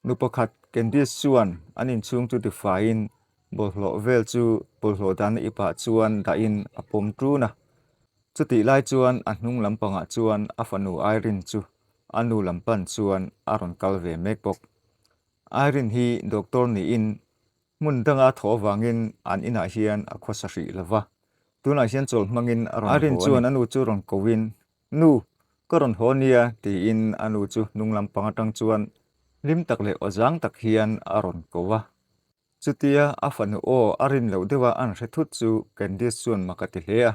Nu pakhat Candice chuan an inchhung chu tifaiin bawlhhlawh vel chu bawlhhlawh dahna ipah chuan dahin a pawm ṭun a. Chutih lai chuan a hnung lampangah chuan a fanu Irene chu a nu lam pan chuan a rawn kal ve mek bawk. Irene hi doctor niin Hmun danga a thawh avangin an inah hian a khawsa hrih lo va, tunah hian chawl hmangin a rawn haw a ni. Irene chuan a nu chu rawn kohin, Nu, ka rawn haw nia, tiin a nu chu hnung lampang atang chuan hlim tak leh awzang tak hian a rawn ko a. Chutia a fanu aw a rin loh deuha an hre thut chu Candice chuan mak a ti hle a,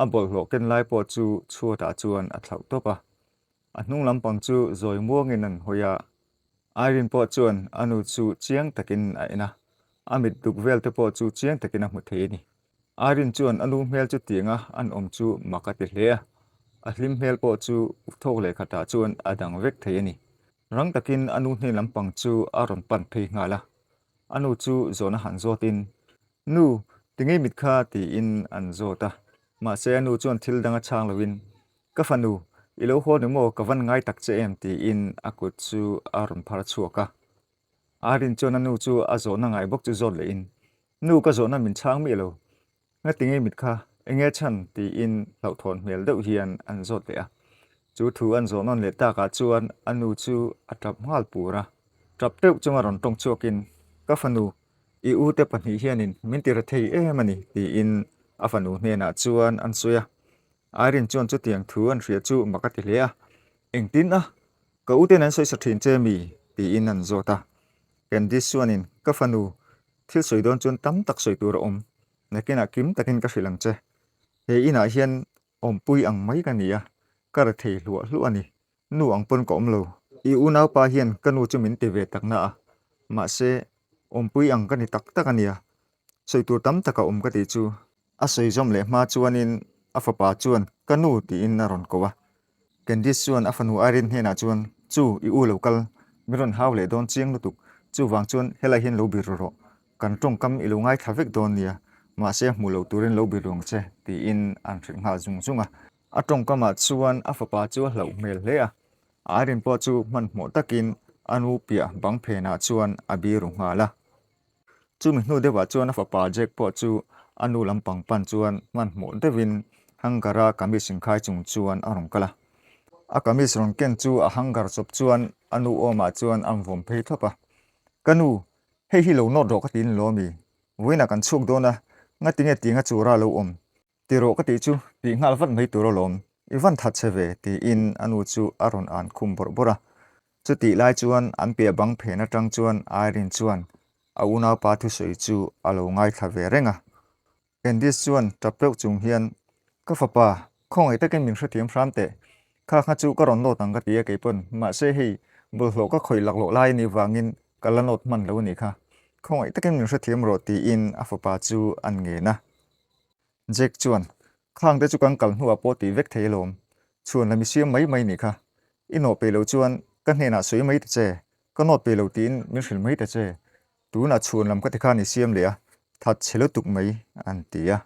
a bawlhhlawh ken lai pawh chu chhuatah chuan a thlauh tawp a. A hnung lampang chu zawi muangin an hawi a, Irene pawh chuan a nu chu chiang takin a en a, a mit duk vel te pawh chu chiang takin a hmu thei a ni. Irene chuan a nu hmel chu tianga an awm chu mak a ti hle a, a hlim hmel pawh chu thawk leh khatah chuan a dang vek thei a ni. Rang takin a nu hnen lampang chu a rawn pan phei nghal a, a nu chu zawhna han zawtin, Nu, tinge mit kha? tiin an zawt a, mahse a nu chuan thil dang a chhang loin, Ka fanu, i lo haw ni maw? Ka van ngai tak che em? tiin a kut chu a rawn phar chhuak a. Irene chuan a nu chu a zawhna ngai bawk chu zawt lehin, Nu, ka zawhna min chhang miah lo. Ngatinge mit kha enge chhan? tiin hlauhthawn hmel deuh hian an zawt leh a. Chu thu an zawh nawn leh takah chuan a nu chu a tap nghal pur a. Tap teuh chunga rawn tawng chhuakin, Ka fanu, i ute pahnih hianin min ti rethei em a ni, tiin a fanu hnenah chuan an sawi a. Irene chuan chutiang thu an hria chu mak a ti hle a, Engtin a? Ka uten an sawi sa thin che mi? tiin an zawt a. Candice chuanin, Ka fanu, thil sawi dawn chuan tam tak sawi tur a awm. Nakinah kim takin ka hrilh ang che. He inah hian awmpui ang mai ka ni a, ka rethei hluah hluah a ni. Nu ang pawn ka awm lo. I unaupa hian ka nu chu min ti ve tak na a, mahse awmpui ang ka ni tak tak a nia. Sawi tur tam tak a awm ka tih chu. A sawi zawm leh hma chuanin a fapa chuan ka nu tiin a rawn ko a. Candice chuan a fanu Irene hnenah chuan, Chu, i u lo kal, min rawn hau leh dawn chiang lutuk, chuvang chuan helai hian lo bir rawh, kan tawngkam i lo ngaithla vek dawn nia, mahse hmuh loh turin lo bir ang che, tiin an hrilh nghal zung zung a. A tawngkamah chuan a fapa chu a hlauh hmel hle a, Irene pawh chu hmanhmawh takin a nu piah bang phenah chuan a biru nghal a. Chumi hnu deuhah chuan a fapa Jack pawh chu a nu lampang pan chuan hmanhmawh deuhin hanger-a kamis inkhai chung chuan a rawn kal a. A kamis rawn ken chu a hanger chawp chuan a nu awmah chuan a vawm phei thlawp a. Ka nu, hei hi lo nawt rawh ka ti in lawm i? Vawiinah kan chhuak dawn a, ngatinge tianga chura lo awm? Ti rawh ka tih chu tih nghal vat mai tur alawm, i van that che ve tiin a nu chu a rawn an khum bawrh bawrh a. Chutih lai chuan an piah bang phen atang chuan Irene chuan a unaupa thusawi chu a lo ngaithla ve reng a. Candice chuan tap reuh chung hian, Ka fapa, khawngaih takin min hrethiam hram teh. Kha kha chu ka rawn nawt ang ka ti a keipawn, mahse hei bawlhhlawh ka khawih laklawh lai anih vangin ka la nawt hman lo anih kha. Khawngaih takin min hrethiam rawh tiin a fapa chu an ngen a. Jack chuan, Khang te chu kan kal hnuah pawh tih vek thei alawm. Chhuan lam i siam mai mai nih kha. I nawh peih loh chuan ka hnenah sawi mai ta che. Ka nawt peih lo tiin min hrilh mai ta che. Tunah chhuan lam ka ti khan i siam leh a, that chhe lutuk mai, an ti a.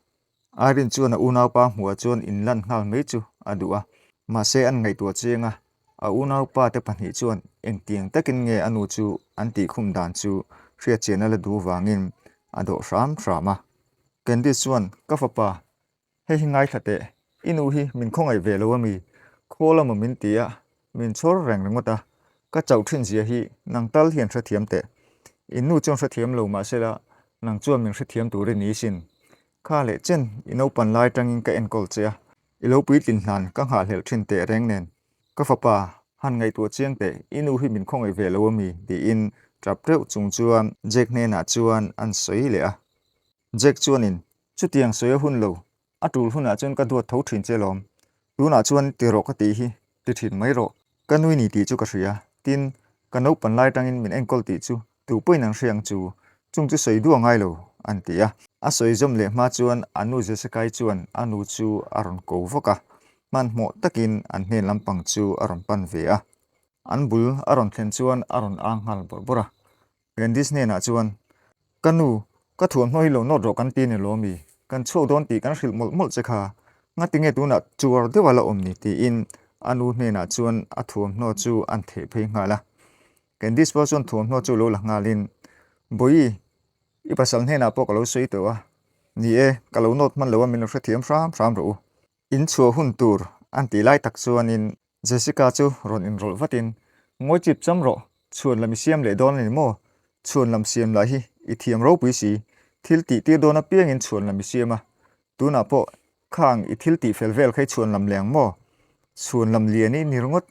Irene chuan a unaupa hmuhah chuan inlan nghal mai chu a duh a. Mahse an ngaihtuah chiang a, a unaupa te pahnih chuan engtiang takin nge a nu chu an tihkhum dan chu hriatchian a la duh vangin a dawh hram hram a. Candice chuan, Ka fapa, hei hi ngaithla teh, i nu hi min khawngaih ve lo ami? Khawl amaw min ti a, min chhawr reng ringawt a, ka chauh thin zia hi nang tal hian hrethiam teh. In nu chuan hrethiam lo mahsela nang chuan min hrethiam tur i ni sin. Kha leh chen i naupan lai tangin ka enkawl che a, i lo puitlin hlan ka nghahhlelh thin teh reng nen. Ka fapa, han ngaihtuah chiang teh, i nu hi min khawngaih ve lo ami? tiin tap reuh chung chuan Jack hnenah chuan an sawi leh a. Jack chuanin, Chutiang sawi a hun lo, a tul hunah chuan ka duat tho thin che lawm. Tunah chuan ti rawh ka tih hi, ti thin mai rawh. Ka nui ni tih chu ka hria. Tin, ka naupan lai tangin min enkawl tih chu tu pawhin an hria ang chu, chung chu sawi duh a ngai lo, an ti a. A sawi zawm leh hma chuan a nu Jessica-i chuan a nu chu a rawn ko vak a, hmanhmawh takin an hnen lampang chu a rawn pan ve a. An bul a rawn thlen chuan a rawn ang nghal bawrh bawrh a. Candice hnenah chuan, Ka nu, ka thuamhnaw hi lo nawt rawh kan ti ni lo mi? Kan chhuak dawn tih kan hrilh mawlh mawlh che kha. Ngatinge tunah chuar deuh a la awm ni? tiin a nu hnenah chuan a thuamhnaw chu an theh phei nghal a. Candice pawh chuan thuamhnaw chu lo la nghalin, Bawihi, i pasal hnenah pawh ka lo sawi tawh a. Ni e, ka lo nawt hman lo a, min lo hrethiam hram hram rawh u. In chhuah hun tur an tih lai tak chuanin Jessica chu rawn inrawlh vatin, Ngawi chip cham rawh, chhuan lam i siam leh dawn a ni maw? Chhuan lam siam lah hi i thiam ropui si, thil tih tir dawn apiangin chhuan lam i siam a, tunah pawh khang i thil tih fel vel kha i chhuan lam leh ang maw? Chhuan lam lian i ni ringawt,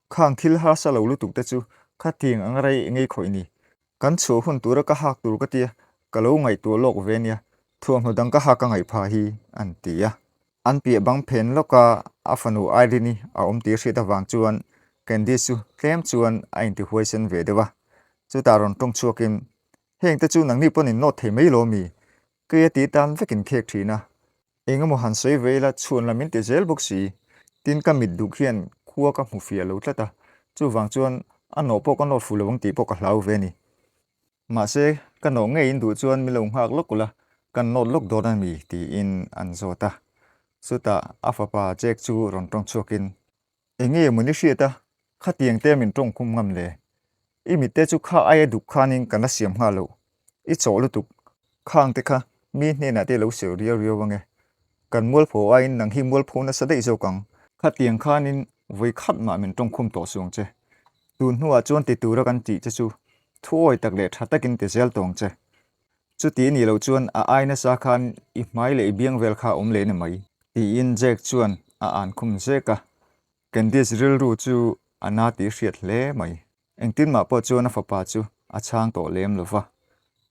khang thil harsa lo lutuk te chu khatiang anga rei i ngei khawih ni. Kan chhuah hun tura ka hak tur ka tia, ka lo ngaihtuah lawk ve nia, thuamhnaw dang ka hak a ngaih pha hi, an ti a. An piah bang phen lawka a fanu Irene-i a awm tih hriat avang chuan Candice chu tlem chuan a intihuaisen ve deuh a. Chutah rawn tawng chhuakin, Heng te chu nangni pawn in nawt thei mai lo mi? Kei a ti tan vekin khek thin a. Eng emaw han sawi ve ila chhuan lam in ti zel bawk si. Tin ka mit duh khian khua ka hmu fiah lo tlat a, chuvang chuan a nawh pawh ka nawt fuh lo ang tih pawh ka hlau ve a ni. Mahse ka nawh ngeiin duh chuan min lo nghak lawk ula, kan nawt lawk dawn a mi tiin an zawt a. Chutah a fapa Jack chu rawn tawng chhuakin Enge maw ni hriat a, khatiang te min tawng khum ngam le. I mitte chu kha aia duk khanin kan la siam nghal loh. I chawh lutuk. Khang te kha mi hnenah te lo seu riau riau ange. Kan mualpho aiin nang hi mualpho nasa daih zawk ang. Khatiang khanin vawi khat mah min tawng khum tawh suang che. Tun hnuah chuan ti tura kan tih che chu thuawi tak leh tha takin ti zel tawng che. Chuti a nih loh chuan a ai nasa khan i hmai leh i biang vel kha a awm leh ni mai. Tiin Jack chuan a an khum zek a. Candice rilru chu a na tih hriat hle mai. Engtin mah pawh chuan a fapa chu a chhang tawh lem lo va.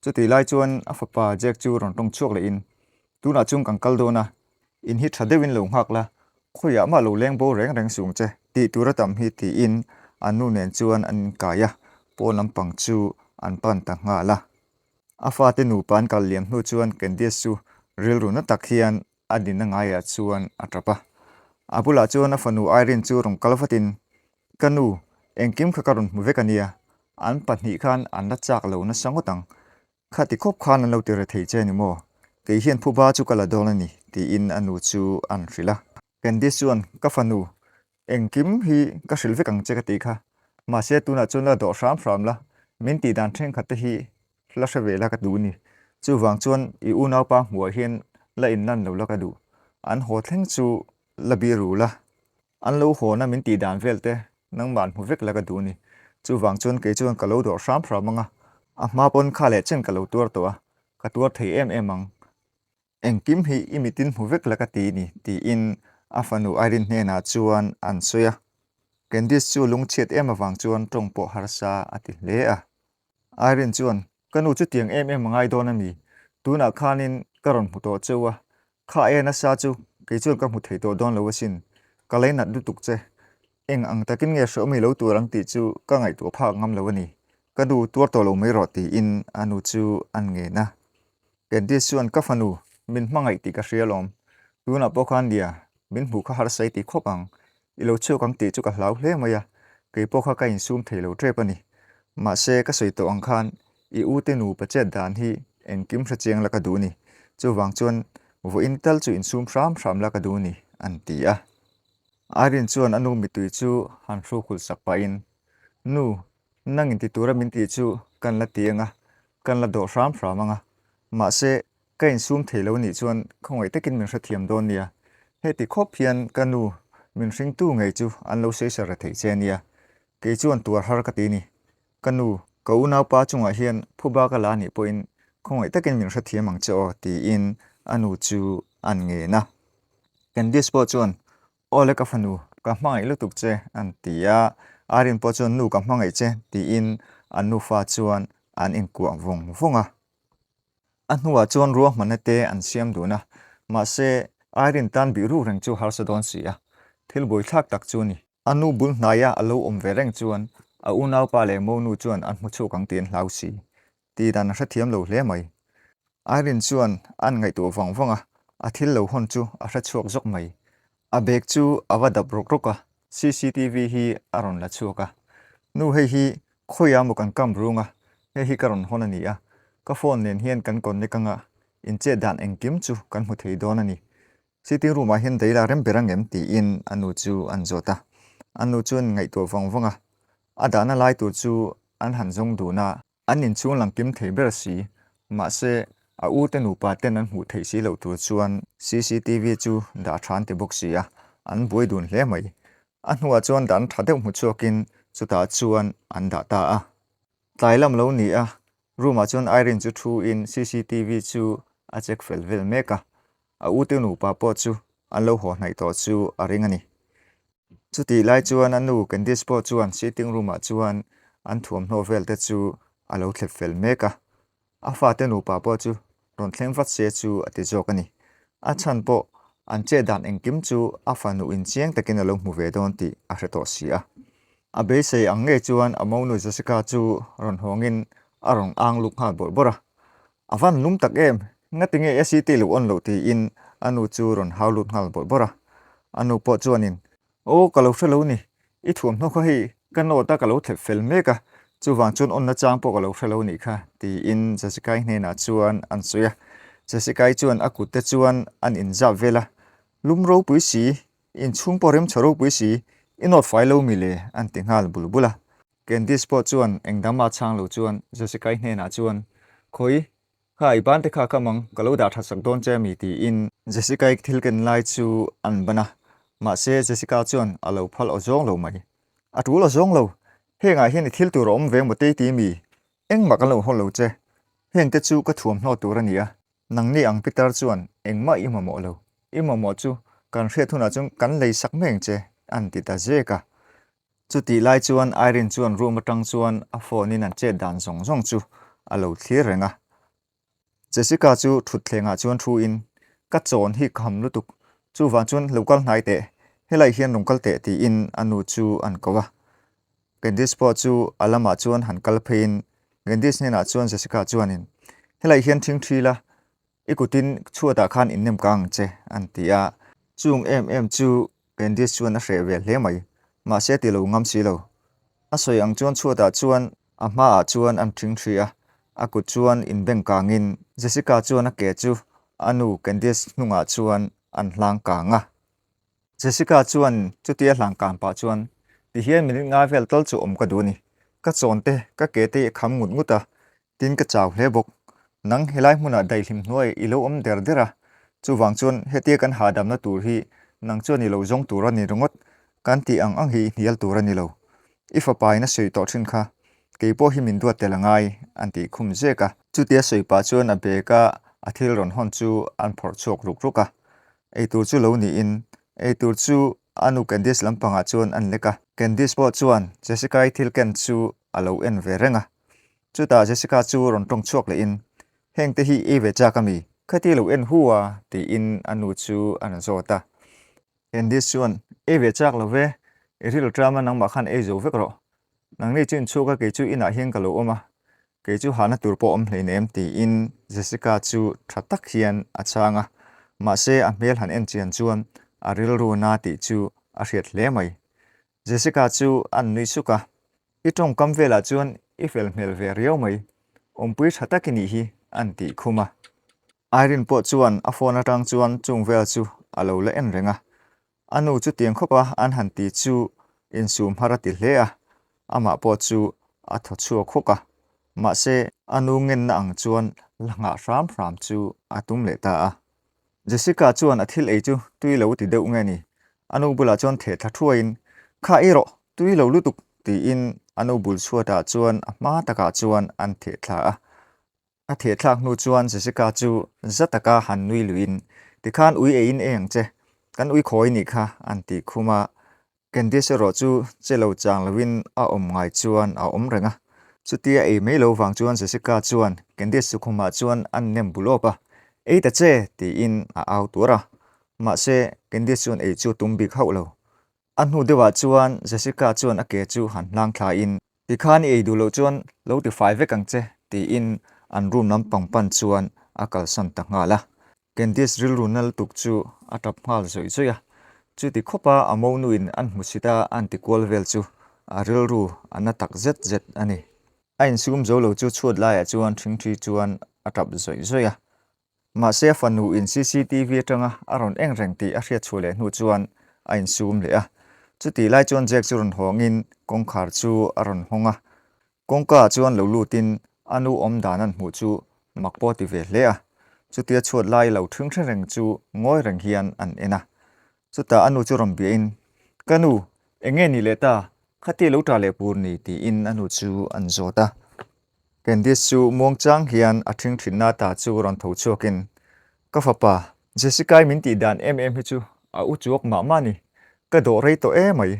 Chutih lai chuan a fapa Jack chu rawn tawng chhuak lehin, Tunah chuan kan kal dawn a, in hi tha deuhin lo nghak la, khawiah mah lo leng bo reng reng sung che, tih tur a tam hi tiin an nu nen chuan an inkai a, pawn lampang chu an pan ta nghal a. A fate nupa an kal liam hnu chuan Candice chu rilru na tak hian a dinna ngaiah chuan a tap a. A bulah chuan a fanu Irene chu rawn kal vatin, Ka nu, engkim kha ka rawn hmu vek a nia, an pahnih khan an la chak lo nasa ngawt ang. Khati khawp khan an lo ti re thei che ni maw? Kei hian phuba chu ka la dawn a ni, tiin a nu chu an hrilh a. Candice chuan, Ka fanu, engkim hi ka hrilh vek ang che ka tih kha. Mahse tunah chuan la dawh hram hram la, min tih dan thenkhat te hi la hre ve la ka duh ni. Chuvang chuan i unaupa hmuhah hian la inlan lo la ka duh. An haw thleng chu la bi ru la, an lo hawna min tih dan vel te nangmah hmu vek la ka duh ni. Chuvang chuan kei chuan ka lo dawh hram hram ang a, a hma pawn kha leh chen ka lo tuar tawh a, ka tuar thei em em ang. Engkim hi i mitin hmu vek la ka ti ni, tiin a fanu Irene hnenah chuan an sawi a. Candice chu lungchhiat em avang chuan tawng pawh harsa a ti hle a. Irene chuan, Ka nu chutiang em em a ngai dawn a mi? Tunah khanin ka rawn hmu tawh cheu a, kha aia nasa chu kei chuan ka hmu thei tawh dawn lo asin. Ka lei nat lutuk che. Eng ang takin nge hreawm i lo tur ang tih chu ka ngaihtuah phak ngam lo a ni. Ka nu tuar tawh lo mai rawh tiin a nu chu an ngen a. Candice chuan ka fanu min hmangaih tih ka hria alawm. Tunah pawh khan nia, min hmuh kha harsa i ti khawp ang. I lo chhuak ang tih chu ka hlau hle mai a, kei pawh kha ka insum thei lo tep a ni. Mahse, ka sawi tawh ang khan i ute nupa chet dan hi engkim hre chiang la ka duh ni. Chuvang chuan vawiin tal chu insum hram hram la ka duh ni, an ti a. Irene chuan a nu mittui chu han hrukhulh sak pahin, Nu, Nang inti tura min tih chu kan la ti ang a, kan la dawh hram hram ang a. Mahse, ka insum thei lo nih chuan khawngaih takin min hrethiam dawn nia. Heti khawp hian ka nu min hringtu ngei chu an lo sawisar re thei che nia. Kei chuan tuar har ka ti ni. Ka nu, ka unaupa chungah hian phuba ka la nih pawhin khawngaih takin min hrethiam ang che aw tiin a nu chu an ngen a. Candice pawh chuan Awle ka fanu, ka hmangaih lutuk che an ti a, Irene pawh chuan nu ka hmangaih che tiin an nufa chuan an inkuah vawng vawng a. A hnuah chuan ruahmanna te an siam dun a, mahse Irene tan bih ruk reng chu harsa dawn si a, thil buaithlak tak chu a ni. A nu bul hnaia a lo awm ve reng chuan a unaupa leh monu chuan an hmu chhuak ang tih an hlau si. Tih dan a hrethiam lo hle mai. Irene chuan an ngaihtuah vang vang a, a thil lo hawn chu a hre chhuak zawk mai. A bag chu a va dap rawk rawk a, cctv hi a rawn la chhuak a. Nu hei hi khawiah maw kan kam rung a, hei hi ka rawn hawn a ni a, ka phone nen hian kan connect anga, inchet dan engkim chu kan hmu thei dawn a ni. Sitting room ah hian daila rem ber ang em tiin a nu chu an zawt a. A nu chuan ngaihtuah vang vang a, a dahna lai tur chu an han zawng dun a. An inchhung lang kim thei ber si. Mahse, a u te nupa ten an hmuh theih si loh tur chuan cctv chu dah tha an ti bawk si a, an buai dun hle mai. A hnuah chuan dan tha deuh hmu chhuakin chutah chuan an dah ta a. Tlai lam lo ni a, room ah chuan Irene chu thu in cctv chu a check fel vel mek a, a u te nupa pawh chu an lo haw hnaih tawh chu a ring a ni. Chutih lai chuan a nu Candice pawh chuan sitting room ah chuan an thuamhnaw vel te chu a lo thlep fel mek a, a fate nupa pawh chu rawn thleng vat se chu a ti zawk a ni. A chhan pawh an chet dan engkim chu a fanu in chiang takin a lo hmu ve dawn tih a hre tawh si a. A beisei ang ngei chuan a monu Jessica chu rawn hawngin a rawn ang luk nghal bawrh bawrh a. A van lum tak em? Ngati nge SET lo on loh tiin a nu chu rawn hau lut nghal bawrh bawrh a. A nu pawh chuanin, Aw, ka lo hre lo ni. I thuamhnaw kha hei ka note a ka lo thlep fel mek a, chuvang chuan on nachang pawh ka lo hre lo nih kha, tiin Jessica-i hnenah chuan an sawi a. Jessica-i chuan a kut te chuan an inzap vel a, Lum ropui si, inchhung pawh remchho ropui si, i note fai lo mi le, an ti nghal bul bul a. Candice pawh chuan eng dang mah chhang lo chuan Jessica-i hnenah chuan, Khawi, kha i ban te kha ka mang, ka lo dah that sak dawn che a mi tiin Jessica-i thil ken lai chu an ban a, mahse Jessica chuan a lo phal aw zawng lo mai. A tul aw zawng lo, hengah hian i thil tur a awm ve maw tei ti mi? Engmah kan lo haw lo che, heng te chu ka thuamhnaw tur a ni a, nangni ang Peter chuan engmah i mamawh lo, i mamawh chu kan hriat hunah chuan kan lei sak mai ang che an ti ta zek a. Chutih lai chuan Irene chuan room atang chuan a phone in an chet dan zawng zawng chu a lo thlir reng a. Jessica chu thutthlengah chuan thu in, Ka chawn hi ka ham lutuk, chuvang chuan lo kal hnai teh, helai hian rawn kal teh tiin a nu chu an ko a. Candice pawh chu a lamah chuan han kal pheiin Candice hnenah chuan Jessica chuanin, Helai hian thingthi la, I kutin chhuatah khan innem ka ang che, an ti a. Chung em em chu Candice chuan a hreh ve hle mai. Mahse ti lo ngam si lo. A sawi ang chuan chhuatah chuan a hmaah chuan an ṭhing ṭhi a, a kut chuan inbeng kangin Jessica chuan a ke chu a nu Candice hnungah chuan an hlang kang a. Jessica chuan chutia hlang kang pah chuan, Tihian minute nga vel tal chu awm ka duh a ni. Ka chawn te, ka ke te i kham ngut ngut a, Tin ka chau hle bawk. Nang helai hmunah daihlim hnuai i lo awm der der a, chuvang chuan hetia kan hahdamna tur hi nang chuan i lo zawng tur a ni ringawt, kan tih ang ang hi i hnial tur a ni lo. I fapa in a sawi tawh thin kha, kei pawh hi min duat tel a ngai, an tih khum zek a. Chutia sawi pah chuan a bag a a thil rawn hawn chu an phawrh chhuak ruk ruk a. Eitur chu lo niin, eitur chu a nu Candice lampangah chuan an lek a. Candice pawh chuan Jessica-i thil ken chu a lo en ve reng a. Chutah Jessica chu rawn tawng chhuak lehin, Heng te hi ei ve chak a mi? Khati lo en hu a, tiin a nu chu a na zawt a. Candice chuan, Ei ve chak lo ve, i rilru tama nangmah khan ei zo vek rawh. Nangni chu inchhuak a, kei chu inah hian ka lo awm a, kei chu hahna tur pawh awm hleinem, tiin Jessica chu tha tak hian a chhang a. Mahse a hmel han en chian chuan a rilru na tih chu a hriat hle mai. Jessica chu a nui suk a, I tawngkam velah chuan i fel hmel ve riau mai, awmpui tha tak i nih hi, an tih khum a. Irene pawh chuan a phone atang chuan chung vel chu a lo la en reng a, a nu chu tiang khawp a an han ti chu insum har a ti hle a, amah pawh chu a thaw chhuak hawk a, mahse a nu ngenna ang chuan la nghah hram hram chu a tum leh ta a. Jessica chuan a thil ei chu tui lo ti deuh nge ni? A nu bulah chuan theh thla thuaiin, Kha ei rawh, tui lo lutuk, tiin a nu bul chhuatah chuan a hma takah chuan an theh thla a. A theh thlak hnu chuan Jessica chu za taka han nui luiin, Tikhan ui eiin ei ang che, kan ui khawi nih kha, an tih khum a. Candice erawh chu che lo chang loin a awm ngai chuan a awm reng a. Chutia ei mai lo vang chuan Jessica chuan Candice sukhumah chuan a nem bul awp a, Ei ta che! tiin a au tuar a. Mahse, Candice chuan ei chu a tum bik hauh lo. A hnu deuhah chuan Jessica chuan a ke chu han hlang thlain, Tikhan i ei duh loh chuan lo ti fai vek ang che, tiin an room lampang pan chuan a kalsan ta nghal a. Candice rilru na lutuk chu a tap nghal zawih zawih a, chuti khawpa a monuin an hmusit a an ti kual vel chu a rilru a na tak zet zet a ni. A insum zo lo chu chhuat laiah chuan thingthi chuan a tap zawih zawih a, Mahse a fanu in cctv atanga a rawn eng reng tih a hriat chhuah leh hnu chuan a insum leh a. Chutih lai chuan Jack chu rawn hawngin kawngkhar chu a rawn hawng a. Kawngka ah chuan lo lutin a nu awm dan an hmuh chu mak pawh a ti ve hle a, chutia chhuat lai lo ṭhing hre reng chu ngawi reng hian an en a. Chutah a nu chu rawn biahin, Ka nu, eng nge ni leh ta? Khatia lo ṭah leh pur ni? tiin a nu chu an zawt a. Candice chu muangchang hian a ṭhing ṭhinna ta chu rawn tho chhuakin, Ka fapa, Jessica-i min tih dan em em hi chu a u chuak mah mah ni, ka dawh rei tawh emai.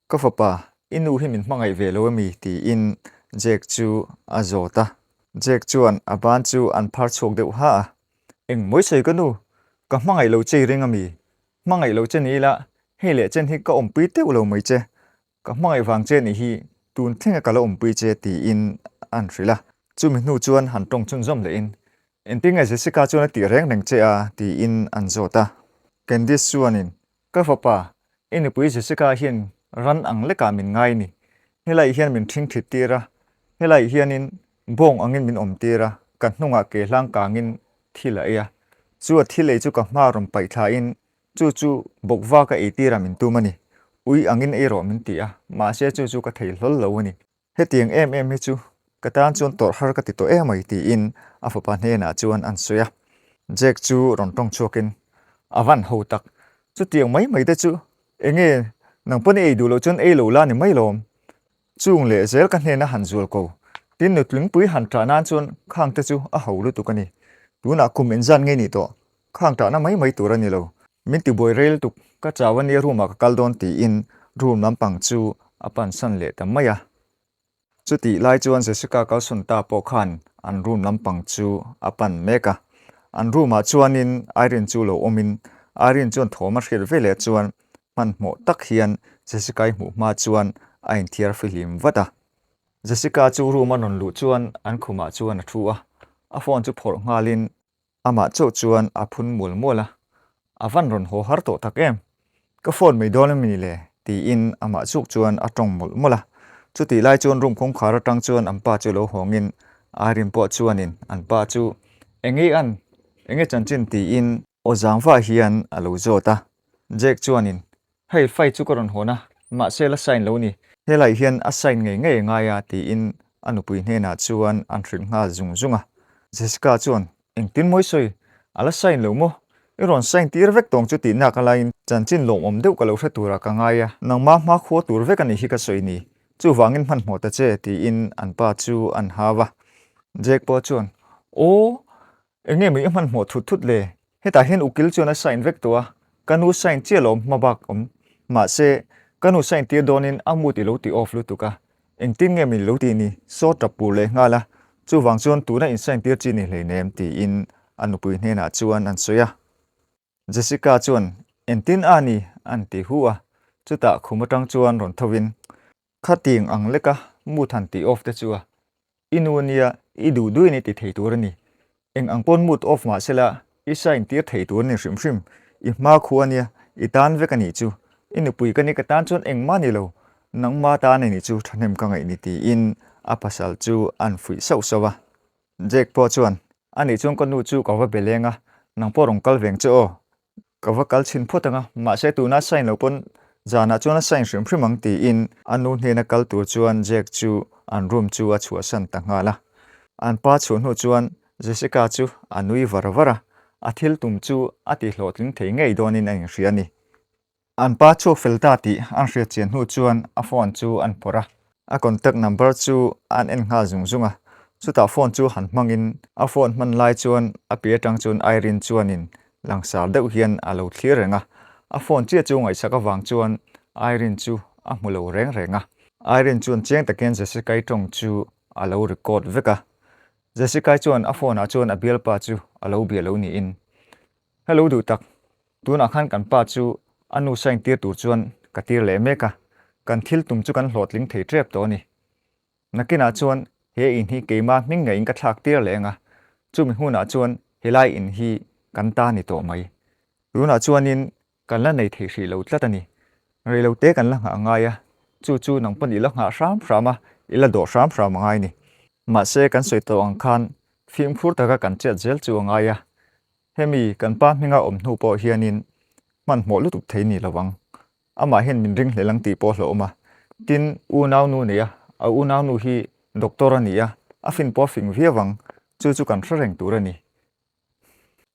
Ka fapa, i nu hi min hmangaih ve lo ami? tiin Jake chu a zawt a. Jake chuan a ban chu an phar chhuak deuh ha a. Eng mawi sawi ka nu, ka hmangaih lo che i ring ami? Hmangaih lo che ni ila, hei leh chen hi ka awmpui teuh lo mai che. Ka hmangaih vang che nih hi tun thlenga ka la awmpui che tiin an hrilh a. Chumi hnu chuan han tawng chhunzawm lehin, Engtin nge Jessica chuan a tih reng reng che a? tiin an zawt a. Candice chuanin, Ka fapa, i nupui Jessica hian ran ang lekah min ngai ni. Helaiah hian min ṭhing ṭhit tir a, helaiah hianin bawng angin min awm tir a, ka hnungah ke hlang kangin thil a ei a. Chu a thil ei chu ka hma rawn paih thlain chu chu bawkva ka ei tirah min tum a ni. Ui angin ei rawh min ti a, mahse chu chu ka thei hlawl lo a ni. Hetiang em em hi chu ka tan chuan tawrh har ka ti tawh em mai tiin a fapa hnenah chuan an sawi a. Jack chu rawn tawng chhuakin, A van ho tak, chutiang mai mai te chu enge nang pawn i ei duh loh chuan ei lo la ni mai lawm. Chung leh zel ka hnena han zual ko, tin nutlingpui han ṭah nan chuan khang te chu a ho lutuk a ni. Tunah kum inzan ngei nih tawh, khang ṭahna mai mai tur a ni lo. Min tibuai rei lutuk, ka chau a nia room ah ka kal dawn tiin room lampang chu a pansan leh ta mai a. Chutih lai chuan Jessica kalsawn ta pawh khan an room lampang chu a pan mek a. An room ah chuanin Irene chu lo awmin Irene chuan thawm a hriat veleh chuan hmanhmawh tak hian Jessica-i hmuh hma chuan a inthiar fihlim vat a. Jessica chu room a rawn luh chuan an khumah chuan a thu a, a phone chu phawrh nghalin Amah chauh chuan a phun mual mual a, A van rawn haw har tawh tak em? Ka phone mai dawn em ni le? tiin amah chuk chuan a tawng mawlh mawlh a. Chutih lai chuan room kawngkhar atang chuan an pa chu lo hawngin Irene pawh chuanin an pa chu Enge an? Enge chanchin? tiin aw zangva hian a lo zawt a. Jack chuanin Hei file chu ka rawn hawn a, mahse la sign lo ni. Helai hian a sign ngei ngei a ngai a tiin a nupui hnenah chuan an hrilh nghal zung zung a. Jessica chuan, Engtin mawi sawi, a la sign lo maw? I rawn sign tir vek tawng chu tih nak a laiin chanchin lawmawm deuh ka lo hre turah ka ngai a, nangmah hma khua tur vek a nih hi ka sawi ni. Chuvangin hmanhmawh ta che tiin an pa chu an hau a. Jack pawh chuan, Aw, Eng nge mai i hmanhmawh thut thut le? Hetah hian ukil chuan a sign vek tawh a, ka nu sign chiah lo hma bak awm. Mahse, ka nu sign tir dawnin a mood i lo ti off lutuk a, engtin nge min lo tih ni? Saw tap pur leh nghal a, chuvang chuan tuna in sign tir chi ni hleinem tiin a nupui hnenah chuan an sawi a. Jessica chuan, Engtin a ni? an ti hu a, chutah khum atang chuan rawn thovin, Khating ang leka mood han tih off te chu a, i nu ania i duh duhin i ti thei tur a ni. Eng ang pawn mood off mah sela i sign tir thei tur a ni hrim hrim. I hma khu ania i tan vek a nih chu. I nupui ka ni ka tan chuan engmah ni lo, nangma tan a nih chu thahnem ka ngaih ni tiin a pasal chu an fuih sauh sauh a. Jake pawh chuan, A nih chuan ka nu chu ka va be leng a, nang pawh rawn kal veng che aw. Ka va kal chhin phawt ang a, mahse tuna sign lo pawn zanah chuan a sign hrim hrim ang tiin a nu hnena kal tur chuan Jack chu an room chu a chhuahsan ta nghal a. An pa chhuah hnu chuan Jessica chu a nui var var a, a thil tum chu a ti hlawhtling thei ngei dawnin a inhria a ni. An pa chhuak fel ta tih an hriat chian hnu chuan a phone chu an phawrh a, a contact number chu an en nghal zung zung a, chutah phone chu han hmangin a phone hman lai chuan a pi atang chuan Irene chuanin langsar deuh hian a lo thlir reng a, a phone chiah chu ngaihsak avang chuan Irene chu a hmu lo reng reng a. Irene chuan chiang takin Jessica-i tawng chu a lo record vek a, Jessica-i chuan a phone ah chuan a bialpa chu a lo bia lo niin Hello duh tak, tunah khan kan pa chu a nu sign tir tur chuan ka tir leh mek a, kan thil tum chu kan hlawhtling thei tep tawh a ni. Nakinah chuan he in hi keima hming ngeiin ka thlak tir leh ang a, chumi hunah chuan helai in hi kan ta ni tawh mai. Tunah chuanin kan la nei thei hrih lo tlat a ni. Reilote kan la nghah ngai a, chu chu nang pawn i la nghah hram hram a, i la dawh hram hram a ngai ni. Mahse kan sawi tawh ang khan fimkhur taka kan chet zel chu a ngai a, Hemi kan pa hminga awm hnu pawh hianin hmanhmawh lutuk thei ni lovang. Amah hian min ring hlel ang tih pawh hlauhawm a. Tin, unaunu nei a, a unaunu hi Doctor a ni a, a fin pawh a fing viau ang, chu chu kan hre reng tur a ni.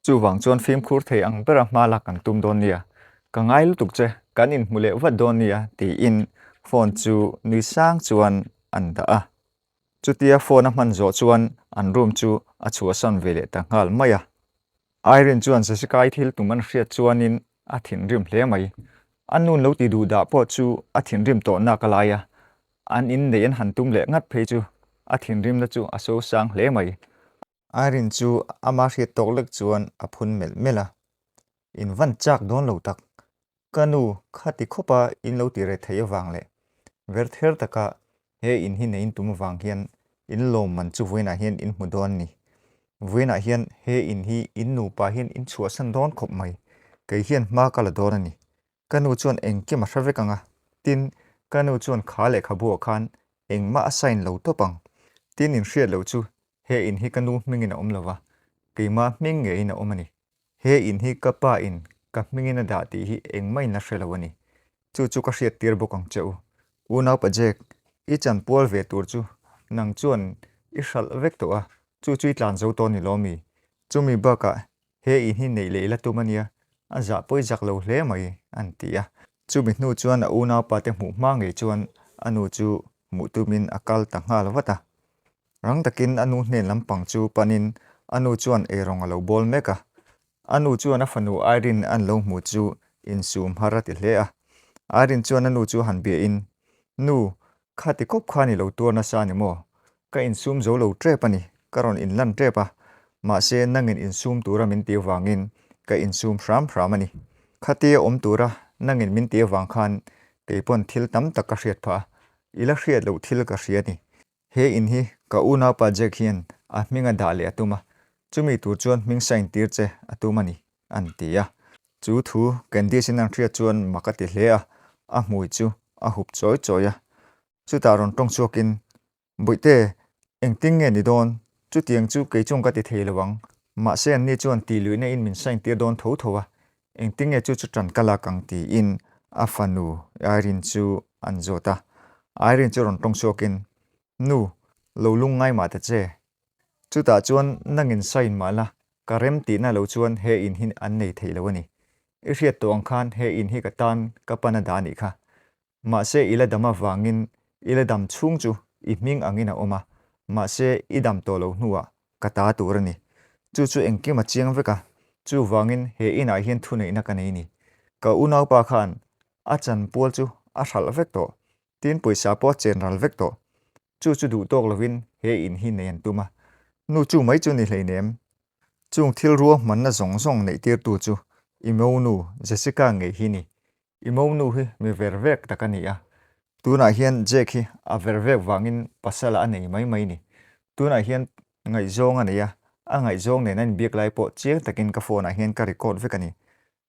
Chuvang chuan fimkhur thei ang bera hma lak kan tum dawn nia, ka ngai lutuk che, kan inhmu leh vat dawn nia tiin phone chu nui sang chuan an dah a. Chutia phone a hman zawh chuan an room chu a chhuahsan ve leh ta nghal mai a. Irene chuan Jessica-i thil tum an hriat chuanin a thinrim hle mai. A nun lo ti duh dah pawh chu a thinrim tawh nak a lai a, an inneih an han tum leh ngat phei chu a thinrimna chu a so sang hle mai. Irene chu ama hriat tawk lek chuan a phun melh melh a, In van chak dawn lo tak, Ka nu, khati khawpa in lo ti reh theih avang leh verther taka he in hi nei tum avang hian in lawmman chu vawiinah hian in hmu dawn ni. Vawiinah hian he in hi in nupa hian in chhuahsan dawn khawp mai. Kei hian hma ka la dawn a ni. Ka nu chuan engkim a hre vek ang a, tin, ka nu chuan kha lehkhabuah khan engmah a sign lo tawp ang. Tin, in hriat loh chu he in hi ka nu hmingin a awm lo va, keimah hming ngeiin a awm a ni. He in hi ka pa in ka hmingin a dah tih hi engmah in la hre lo a ni. Chu chu ka hriat tir bawk ang che u. Unaupa Jack, i chanpual ve tur chu nang chuan i hralh vek tawh a, chu chu i tlan zo tawh ni lawm mi? Chumi bakah he in hi neih leh i la tum a nia, a zah pawi zak lo hle mai, an ti a. Chumi hnu chuan a unaupa te hmuh hma ngei chuan a nu chu hmuh tumin a kal ta nghal vat a. Rang takin a nu hnen lampang chu panin a nu chuan eirawng a lo bawl mek a. A nu chuan a fanu Irene an lo hmu chu insum har a ti hle a. Irene chuan a nu chu han biahin, Nu, khati kawp khan i lo tuar nasa a ni maw? Ka insum zo lo tep a ni, ka rawn inlan tep a. Mahse, nangin insum tura min ti avangin ka insum hram hram a ni. Khatia awm tura nangin min ti avang khan keipawn thil tam tak ka hriat phah a, i la hriat loh thil ka hria a ni. He in hi ka unaupa Jack hian a hming a dah leh a tum a, chumi tur chuan hming sign tir che a tum a ni, an ti a. Chu thu Candice-in an hriat chuan mak a ti hle a, a hmui chu a hup chawi chawi a. Chutah rawn tawng chhuakin, Bawihte, engtin nge ni dawn? Chutiang chu kei chuan ka ti thei lo ang. Mahse anni chuan tih luihna in min sign tir dawn tho tho a, engtin nge chu chu tan ka lak ang tiin a fanu Irene chu an zawt a. Irene chu rawn tawng chhuakin, Nu, lo lung ngai mah ta che. Chutah chuan nangin sign mah la, ka rem tihna lo chuan he in hi an nei thei lo a ni. I hriat tawh ang khan he in hi ka tan ka pan a dah a nih kha. Mahse i la dam avangin i la dam chhung chu i hming angin a awm a, mahse i dam tawh lo hnuah ka ta tur a ni. Chu chu engkim a chiang vek a, chuvangin he inah hian thuneihna ka nei ni. Ka unaupa khan a chanpual chu a hralh vek tawh, tin pawisa pawh a chen ral vek tawh. Chu chu duh tawk lovin he in hi nei an tum a, nu chu mai chu ni hleinem. Chung thil ruahmanna zawng zawng neih tirtu chu i monu Jessica ngei hi ni. I monu hi mi ver vek tak a ni a, tunah hian Jake hi a ver vek vangin pasala a nei mai mai ni. Tunah hian ngaihzawng a nei a, a ngaihzawng nen a inbiak lai pawh chiang takin ka phone ah hian ka record vek a ni.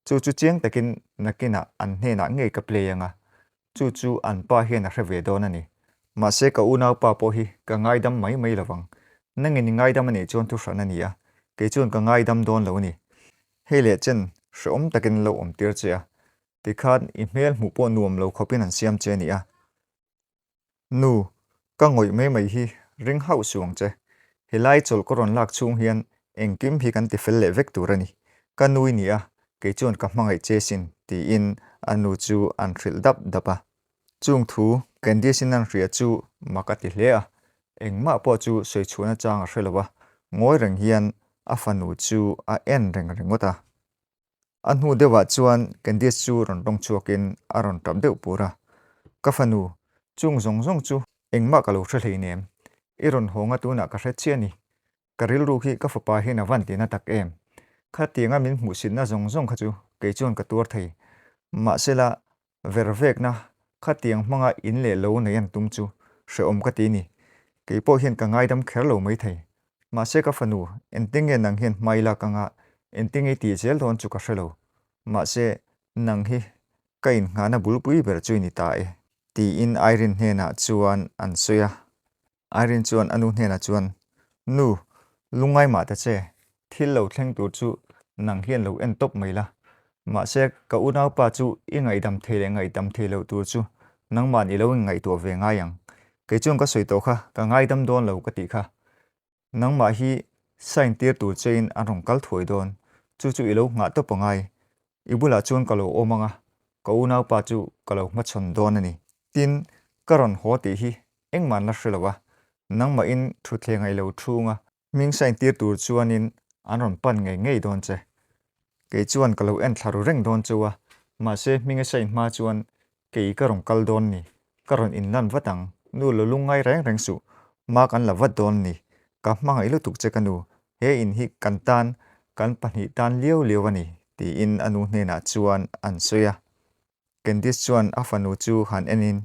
Chu chu chiang takin nakinah an hnenah ngei ka play anga, chu chu an pa hian a hre ve dawn a ni. Mahse ka unaupa pawh hi ka ngaidam mai mai lovang. Nangin i ngaidam a nih chuan thuhran a ni a, kei chuan ka ngaidam dawn lo a ni. Hei leh chen hrehawm takin lo awm tir che a, tikhan i hmel hmuh pawh nuam lo khawpin an siam che a ni a. Nu, ka ngawih mai mai hi ring hauh suh ang che. Helai chawlh ka rawn lak chhung hian engkim hi kan ti fel leh vek tur a ni. Ka nu i ni a, kei chuan ka hmangaih che sin, tiin a nu chu an hrilh dap dap a. Chung thu Candice-in an hria chu mak a ti hle a, engmah pawh chu sawi chhuahna chang a hre lo a, ngawi reng hian a fanu chu a en reng ringawt a. A hnu deuhah chuan Candice chu rawn tawng chhuakin a rawn tap deuh pur a, Ka fanu, chung zawng zawng chu engmah ka lo hre hleinem, i rawn hawnga tunah ka hre chiah a ni. Ka rilru khi ka fapa hian a van ti na tak em? Khatianga min hmuhsitna zawng zawng kha chu kei chuan ka tuar thei. Mahsela, vervekna khatiang hmanga in leh lo nei an tum chu hrehawm ka ti ni. Kei pawh hian ka ngaidam kher lo maithei. Mahse ka fanu, engtin nge nang hian hmai lak anga engtin nge i tih zel dawn chu ka hre lo. Mahse, nang hi ka innghahna bulpui ber chu i ni ta e, tiin Irene hnenah chuan an sawi a. Irene chuan a nu hnenah chuan, Nu, lungngai mah ta che, thil lo thleng tur chu nang hian lo en tawp mai la. Mahse, ka unaupa chu i ngaihdam thei leh ngaihdam thei loh tur chu nangmahni lo inngaihtuah ve ngai ang. Kei chuan ka sawi tawh kha, ka ngaidam dawn lo ka tih kha. Nangmah hi sign tir tur chein an rawn kal thuai dawn, chu chu i lo nghah tawp angai. I bulah chuan ka lo awm ang a, ka unaupa chu ka lo hmachhawn dawn a ni. Tin, ka rawn haw tih hi engmah an la hre lo a, nangmahin thutthleng a i lo thung a, hming sign tir tur chuanin an rawn pan ngei ngei dawn che. Kei chuan ka lo en thla ru reng dawn cheu a, mahse hming a sign hma chuan Kei ka rawn kal dawn ni, ka rawn inlan vat ang, nu lo lungngai reng reng suh, hma kan la vat dawn ni, ka hmangaih lutuk che ka nu, he in hi kan tan, kan pahnih tan liau liau a ni, tiin a nu hnenah chuan an sawi a. Candice chuan a fanu chu han enin,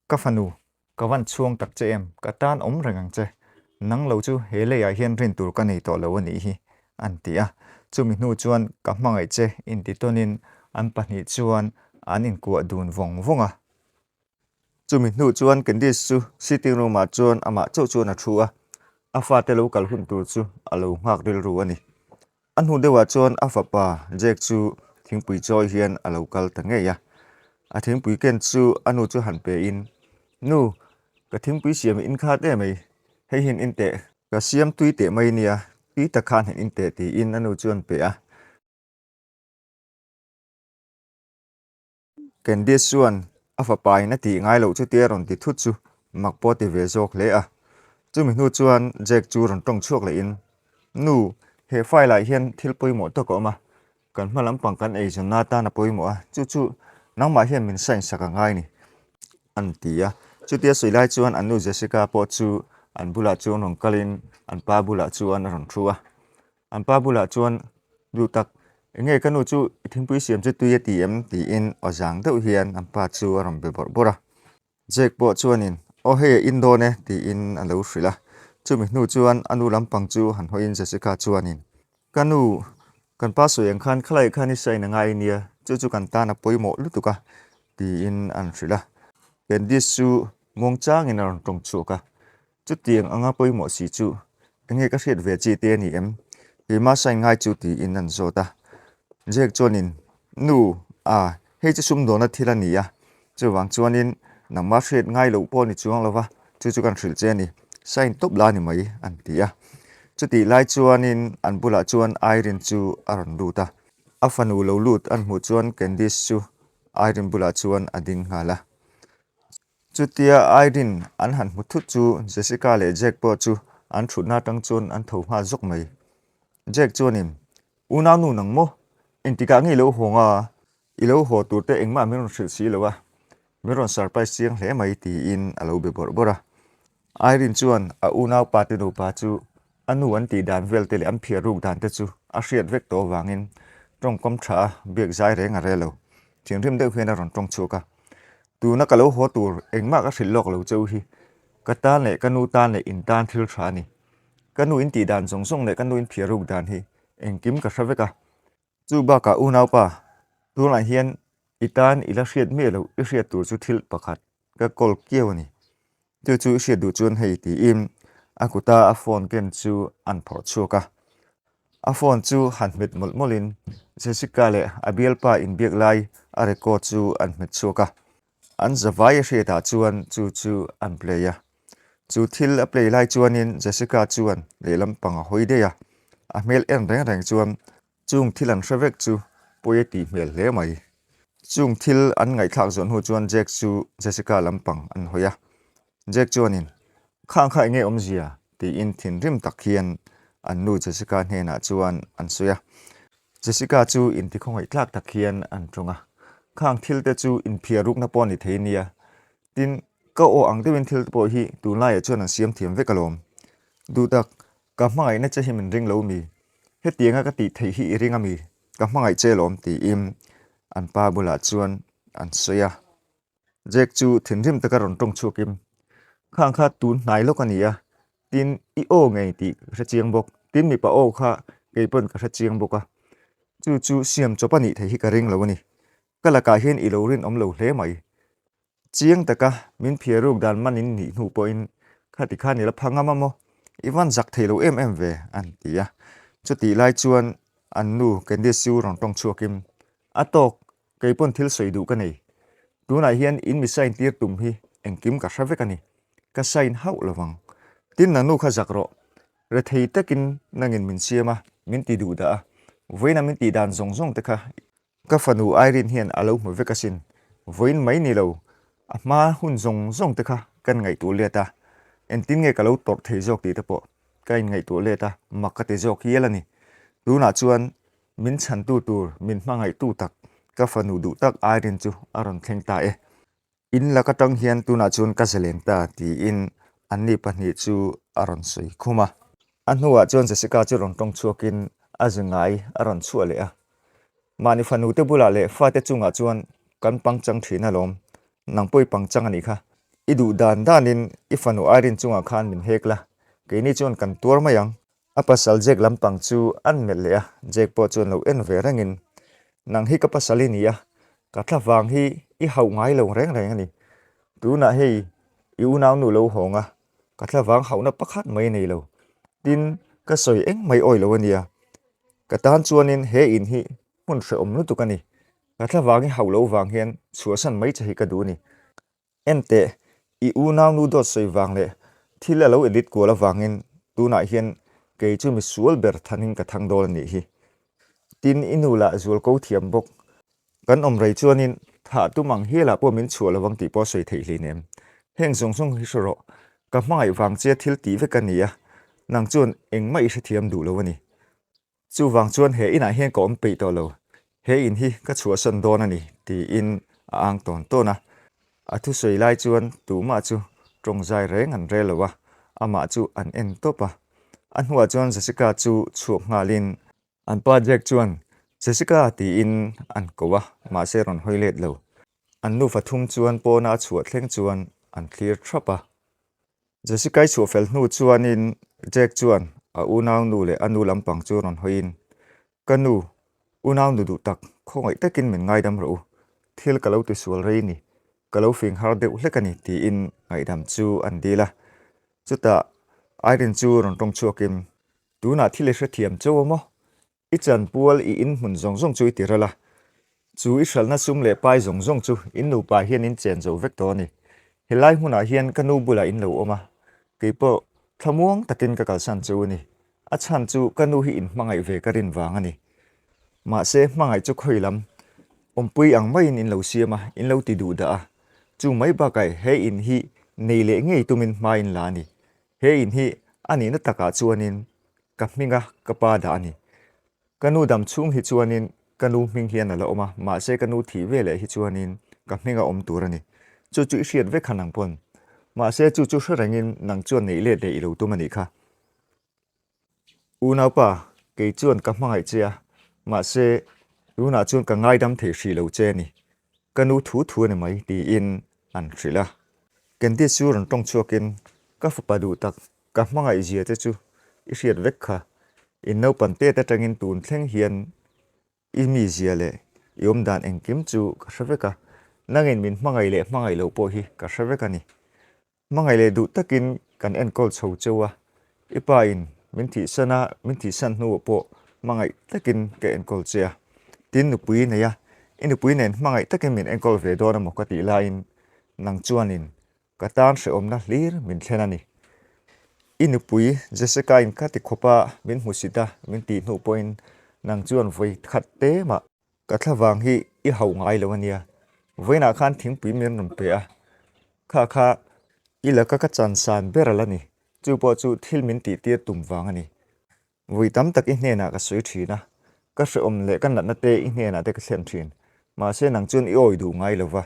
Ka fanu, Ka van chhuang tak che em, ka tan awm reng ang che. Nang lo chu he leiah hian rin tur ka nei tawh lo a nih hi, an ti a. Chumi hnu chuan ka hmangaih che inti tawnin an pahnih chuan an inkuah dun vawng vawng a. Chumi hnu chuan Candice chu sitting room ah chuan amah chauh chuan a thu a, a fate lo kal hun tur chu a lo nghak rilru a ni. A hnu deuhah chuan a fapa Jack chu thingpui chawi hian a lo kal ta ngei a. A thingpui ken chu a nu chu han pe in, Nu, ka thingpui siam i inkhat em mai, hei hian in teh, ka siam tui teh mai nia, tui tak khan han in teh tiin a nu chuan pe a. Candice chuan a fapa in a tih ngai loh chutia rawn ti thut chu mak pawh a ti ve zawk hle a. Chumi hnu chuan Jack chu rawn tawng chhuak leh in, Nu, he file ah hian thil pawimawh tawk a awm a, kan hma lampang kan eizawnna atan a pawimawh a, chu chu nangmah hian min sign sak a ngai ni, an ti a. Chutia sawi lai chuan an nu Jessica pawh chu an bulah chuan rawn kalin an pa bulah chuan a rawn thu a. An pa bulah chuan, Duh tak, enge ka nu chu i thingpui siam chu tui a ti em? tiin aw zang deuh hian an pa chu a rawn be bawrh bawrh a. Jake pawh chuanin, Aw hei a in dawn e, tiin a lo hrilh a. Chumi hnu chuan a nu lampang chu han hawiin Jessica chuanin, Ka nu, kan pa sawi ang khan khalai khan i sign a ngai nia, chu chu kan tan a pawimawh lutuk a, tiin an hrilh a. Candice chu muangchangin a rawn tawng chhuak a. Chutiang anga pawimawh si chu enge ka hriat ve chi te a ni em? Keimah sign ngai chu tiin an zawt a. Jack chuanin, Nu, a, hei chu sumdawna thil a ni a, chuvang chuanin nangmah hriat ngai loh pawh ni chuang lova, chu chu kan hrilh che a ni, sign tawp la ni mai, an ti a. Chutih lai chuanin an bulah chuan Irene chu a rawn lut a. A fanu lo lut an hmuh chuan Candice chu Irene bulah chuan a ding nghal a. Chutia Irene an han hmu thut chu Jessica leh Jack pawh chu an thutna atang chuan an tho nghal zawk mai. Jack chuanin, Unaunu nang maw? Engtikah nge i lo haw nga? I lo haw tur te engmah min rawn hrilh si lo a, min rawn surprise chiang hle mai tiin a lo be bawrh bawrh a. Irene chuan a unaupa te nupa chu a nu an tih dan vel te leh an phiar ruk dan te chu a hriat vek tawh avangin tawngkam tha a biak zai reng a rel lo. Thinrim deuh hian a rawn tawng chhuak a. Tuna ka lo haw tur engmah ka hrilh lawk lo cheu hi ka tan leh ka nu tan leh in tan thil tha a ni. Ka nu in tih dan zawng zawng leh ka nu in phiar ruk dan hi engkim ka hre vek a. Chu bakah unaupa, tunah hian i tan i la hriat miah loh i hriat tur chu thil pakhat ka call kiau a ni. Chu chu i hriat duh chuan hei tiin a kuta a phone ken chu an phawrh chhuak a. A phone chu han hmet mawlh mawlhin Jessica leh a bialpa inbiak lai a record chu an hmet chhuak a. An zavai a hriatah chuan chu chu an play a. Chu thil a play lai chuanin Jessica chuan lehlam pang a hawi daih a. A hmel en reng reng chuan Chung thil an hre vek chu pawi a tih hmel hle mai. Chung thil an ngaihthlak zawh hnu chuan Jack chu Jessica lampang an hawi a. Jack chuanin, Khang kha enge awmzia? tiin thinrim tak hian an nu Jessica hnenah chuan an sawi a. Jessica chu intikhawngaihthlak tak hian an tawng a. Khang thil te chu inphiar rukna pawh a ni thei nia. Tin, ka aw ang deuhin thil te pawh hi tunlaiah chuan an siam thiam vek alawm. Duhtak, Ka hmangaihna che hi min ring lo mi? Hetianga ka tih theih hi i ring a mi? Ka hmangaih che lawm tiin an pa bulah chuan an sawi a. Jack chu thinrim taka rawn tawng chhuakin, Khang kha tun hnai lawk a ni a, tin i aw ngei tih ka hre chiang bawk, tin mipa aw kha kei pawn ka hre chiang bawk a, chu chu siam chawp a nih theih hi ka ring lo a ni. Ka lakah hian i lo rinawm lo hle mai. Chiang taka min phiar ruk dan man in nih hnu pawhin khati khan i la pha ngam a maw? I van zak thei lo em em ve, an ti a. Chutih lai chuan an nu Candice chu rawn tawng chhuakin, A tawk, kei pawn thil sawi duh ka nei. Tunah hian in mi sign tir tum hi engkim ka hre vek a ni. Ka sign hauh lo vang. Tin nang nu kha zak rawh. Rethei takin nangin min siam a, min ti duh dah a. Vawiina min tih dan zawng zawng te kha ka fanu Irene hian a lo hmu vek asin. Vawiin mai ni lo, a hma hun zawng zawng te kha kan ngaihtuah let a. Engtin nge ka lo tawrh thei zawk tih te pawh ka inngaihtuah let a, mak ka ti zawk hial a ni. Tunah chuan min chhantu tur, min hmangaihtu tak ka fanu duh tak Irene chu a rawn thleng ta e. In lak atang hian tunah chuan ka zalen ta tiin anni pahnih chu a rawn sawi khum a. A hnuah chuan Jessica chu rawn tawng chhuakin a zu ngai a rawn chhuah leh a. Mahni fanu te bulah leh fate chungah chuan kan pangchang thin alawm, nang pawh i pangchang a nih kha. I duh dan danin i fanu Irene chungah khan min hek la, keini chuan kan tuar mai ang. A pasal Jack lampang chu an melh leh a, Jack pawh chuan lo en ve rengin, Nang hi ka pasal i ni a, ka thla vang hi i hauh ngai lo reng reng a ni. Tunah hei i unaunu lo hawng a, ka thla vang hauhna pakhat mai nei lo. Tin, ka sawi eng mai awi lo a nia. Ka tan chuanin he in hi hmun hrehawm lutuk a ni. Ka thla vang i hauh lo vang hian chhuahsan mai che hi ka duh a ni. Enteh, i unaunu dawt sawi vang leh thil a lo edit kual avangin tunah hian kei chu misual ber thanin ka thang dawn a nih hi. Tin, i nu lah zual ko thiam bawk. Kan awm rei chuanin thah tum ang hialah pawh min chhuah lovang tih pawh sawi theih hleinem. Heng zawng zawng hi hre rawh, ka hmangaih vang che thil tih vek a ni a, nang chuan engmah i hrethiam duh lo a ni. Chuvang chuan he inah hian ka awm peih tawh lo, he in hi ka chhuahsan dawn a ni, tiin a ang tawn tawn a. A thusawi lai chuan tumah chu tawngzai reng an rel lo a, amah chu an en tawp a. A hnuah chuan Jessica chu chhuak nghalin. An pa Jack chuan, Jessica tiin an ko a, mahse rawn hawi let lo. An nufa thum chuan pawna a chhuah thleng chuan an thlir thap a. Jessica-i chhuah fel hnu chuanin Jack chuan a unaunu leh a nu lampang chu rawn hawiin, Ka nu, unaunu duh tak, khawngaih takin min ngaidam rawh u. Thil ka lo tisual rei ni, ka lo fing har deuh hlek a ni, tiin ngaihdam chu an dil a. Chutah Irene chu rawn tawng chhuakin, Tunah thil i hrethiam chauh a maw? I chanpual i inhmun zawng zawng chu i ti ral a, chu i hralhna sum leh pai zawng zawng chu in nupa hian in chen zo vek tawh a ni. Helai hmunah hian ka nu bulah in lo awm a, kei pawh thlamuang takin ka kalsan chu a ni. A chhan chu ka nu hi in hmangaih ve ka rin vang a ni. Mahse hmangaih chu khawi lam awmpui ang maiin in lo siam a, in lo ti duh dah a. Chu mai bakah he in hi nei leh ngei tumin hma in la a ni. He in hi a nihna takah chuanin ka hminga ka pa dah a ni. Ka nu dam chhung hi chuanin ka nu hming hian a la awm a, mahse ka nu thih ve leh hi chuanin ka hminga awm tur a ni. Chu chu i hriat vek kha nang pawn. Mahse chu chu hre rengin nang chuan neih let leh i lo tum a nih kha. Unaupa, kei chuan ka hmangaih che a, mahse tunah chuan ka ngaidam thei hrih lo che a ni. Ka nu thu thu a ni mai tiin an hrilh a. Candice chu rawn tawng chhuakin ka fapa duh tak Ka hmangaih zia te chu i hriat vek kha. In naupan tet atangin tun thleng hian i mi zia leh i awm dan engkim chu ka hre vek a, nangin min hmangaih leh hmangaih loh pawh hi ka hre vek a ni. Hmangaih leh duh takin kan enkawl chho cheu a, i pa in min thihsan a, min thihsan hnuah pawh hmangaih takin ka enkawl che a. Tin nupui i nei a, i nupui nen hmangaih takin min enkawl ve dawn emaw ka tih laiin nang chuanin Ka tan hrehawmna hlir min thlen a ni. I nupui Jessica-in ka ti khawp a, min hmusit a, min tih hnu pawhin nang chuan vawi khat te mah. Ka thla vang hi i hauh ngai lo a nia. Vawiinah khan thingpui min rawn pe a, kha kha i laka ka chansan ber a la ni. Chu pawh chu thil min tihtir tum vang a ni. Vui tam tak i hnenah ka sawi thin a, ka hrehawm leh ka natna te i hnenah te ka thlen thin. Mahse nang chuan i awi duh ngai lo va,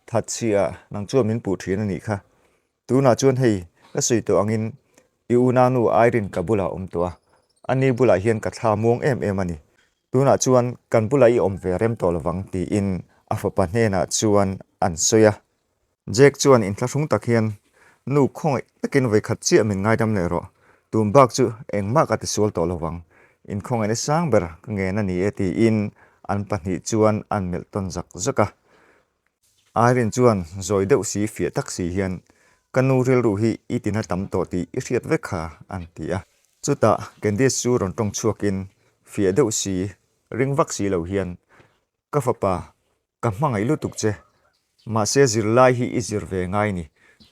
that chhiah nang chuan min puh thin a nih kha. Tunah chuan hei, ka sawi tawh angin i unanu Irene ka bulah a awm tawh a, ani bulah hian ka thla muang em em a ni. Tunah chuan kan bulah i awm ve rem tawh lovang tiin a fapa hnenah chuan an sawi a. Jack chuan inthlahrung tak hian, Nu khawngaih takin vawikhat chiah min ngaidam leh rawh. Tun bak chu engmah ka tisual tawh lo vang. Inkhawngaihna sang ber ka ngen a ni e tiin an pahnih chuan an melh tawn zak zak a. Irene chuan zawi deuh si fiah tak si hian, Ka nu rilru hi i tina tam tawh tih i hriat vek kha an ti a. Chutah Candice chu rawn tawng chhuakin fiah deuh si, ring vak si lo hian, Ka fapa, Ka hmangaih lutuk che. Mahse zirlai hi i zir ve ngai ni.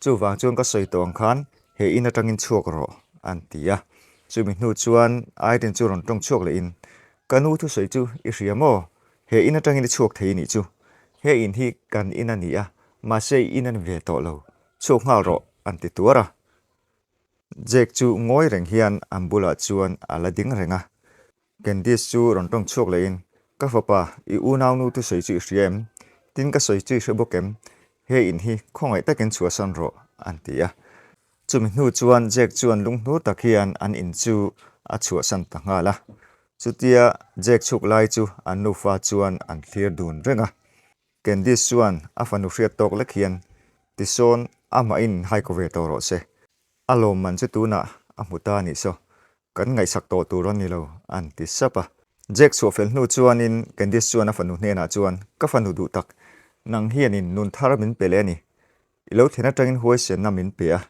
Chuvang chuan ka sawi tawh ang khan he in atangin chhuak rawh, an ti a. Chumi hnu chuan Irene chu rawn tawng chhuak lehin, Ka nu thusawi chu i hria maw? He in atangin i chhuak thei nih chu. He in hi kan in a ni a, mahse i in a ni ve tawh lo. Chhuak nghal rawh, an ti tuar a. Jake chu ngawi reng hian an bulah chuan a la ding reng a. Candice chu rawn tawng chhuak lehin, Ka fapa, i unaunu thusawi chu i hria em? Tin ka sawi chu i hre bawk em? He in hi khawngaih takin chhuahsan rawh, an ti a. Chumi hnu chuan Jake chuan lunghnur tak hian an in chu a chhuahsan ta nghal a. Chutia Jake chhuk lai chu an nufa chuan an thlir dun reng a. Candice chuan a fanu hriat tawk lek hian, Tisawn, amahin haikaw ve tawh rawh se. A lawmman chu tunah a hmu ta a nih saw. Kan ngaihsak tawh tur a ni lo, an ti sap a. Jack chhuah fel hnu chuanin Candice chuan a fanu hnenah chuan, Ka fanu duh tak, nang hianin nun thar min pe leh a ni. I lo thlen atangin huaisenna min pe a,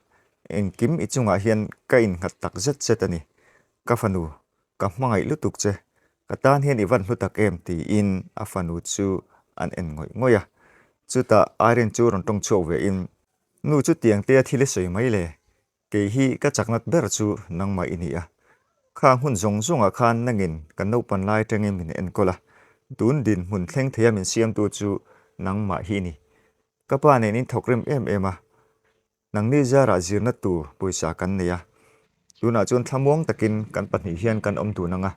engkim i chungah hian ka innghat tak zet zet a ni. Ka fanu, ka hmangaih lutuk che, ka tan hian i van hlu tak em tiin a fanu chu an en ngawih ngawih a. Chutah Irene chu rawn tawng chhuak vein, Nu chu tiang tea thil i sawi mai le, kei hi ka chaknat ber chu nangmah i ni a. Khang hun zawng zawngah khan nangin ka naupan lai atangin min enkawl a, tun dinhmun thleng theia min siamtu chu nangmah hi i ni. Ka pa nen in thawk rem em em a, nangni zarah zirna tur pawisa kan nei a, tunah chuan thlamuang takin kan pahnih hian kan awm dun ang a,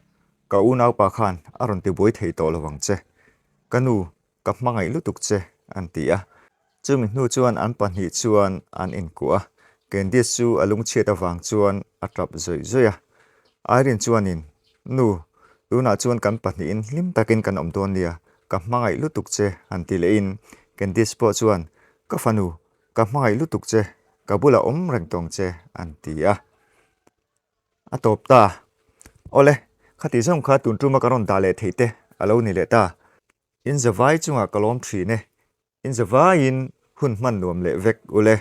ka unaupa khan a rawn tibuai thei tawh lo ang che. Ka nu, Ka hmangaih lutuk che, an ti a. Chumi hnu chuan an pahnih chuan an inkuah a, Candice chu a lungchhiat avang chuan a tap zawih zawih a. Irene chuanin, Nu, tunah chuan kan pahnihin hlim takin kan awm dawn nia, ka hmangaih lutuk che, han ti lehin Candice pawh chuan, Ka fanu, ka hmangaih lutuk che, ka bulah awm reng tawng che, an ti a. A tawp ta. Awle, khati zawng kha tun tuma ka rawn dah leh theih te a lo ni leh ta. In zavai chungah ka lawm thin e. In zavaiin hun hman nuam leh vek ule.